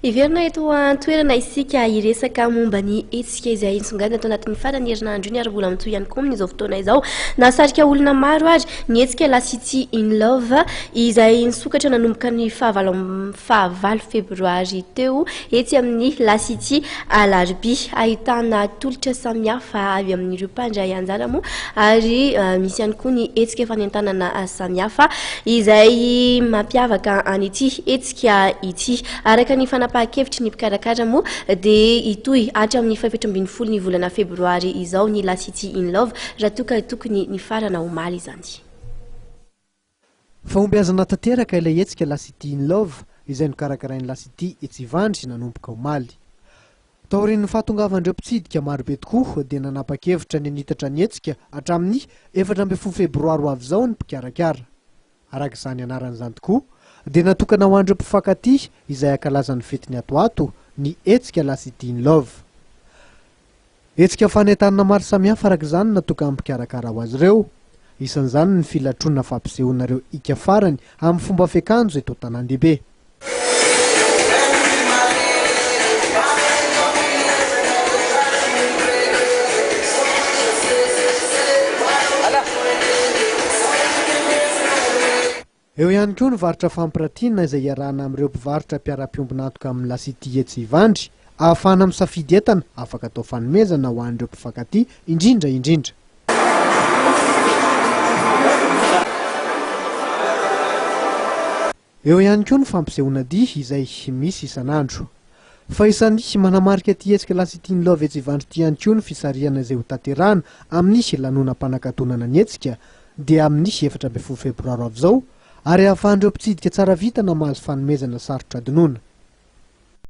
Hiverina eto an-toerana isika hiresaka momba ny hetsika izay nisongadina tao anatin'ny faran'ny herinandro iny ary mbola mitohy ihany koa amin'izao fotoana izao. Nahasarika olona maro ary ny hetsika La City in Love izay nisokatra nanomboka ny fahavalo fahavalo febroary teo etsy amin'ny La City Alarobia. Ahitana tolotra samihafa avy amin'ireo mpandray anjara moa ary misy ihany koa ny hetsika fanentanana samihafa izay mampiavaka an'ity hetsika ity. Araka ny fanapahan-kevitry ny mpikarakara moa dia hitohy hatramin'ny fahefatra ambin'ny folo ny volana febroary izao ny La City in Love raha toa ka tokony nifarana omaly izany. Fahombiazana tanteraka ilay hetsika La City in Love izay nokarakarain'ny La City etsy Ivandry nanomboka omaly. Taorian'ny fahatongavan'ireo mpitsidika marobe tokoa dia nanapa-kevitra ny hanitatra ny hetsika hatramin'ny 14 febroary ho avy izao ny mpikarakara. Araka izany anarana izany tokoa dia natokana ho an'ireo mpifankatia izay hankalaza ny fetiny ato ato ny hetsika La City in Love. Hetsika fanentanana maro samihafa araka izany no natokan'ny mpikarakara ho azy ireo. Isan'izany ny filatroana fampisehoana ireo hika farany amin'ny fomba fiakanjo eto an-tanàn-dehibe. Eo ihany koa ny varotra fampiratiana izay iarahana amin'ireo mpivarotra mpiara-piombon'antoka amin'ny La City etsy Ivandry, ahafahana misafidy entana afaka atao fanomezana ho an'ireo mpifankatia indrindra indrindra. Eo ihany koa ny fampisehoana dihy izay misy isan'andro. Fa isan'ny manamarika ity hetsika La City in Love etsy Ivandry ity ihany koa ny fisarihana izay hotanterahana amin'ny lanonam-panakatonana ny hetsika dia amin'ny 14 febroary ho avy izao ary ahafahan'ireo mpitsidika tsara vintana mahazo fanomezana sarotra adinoina.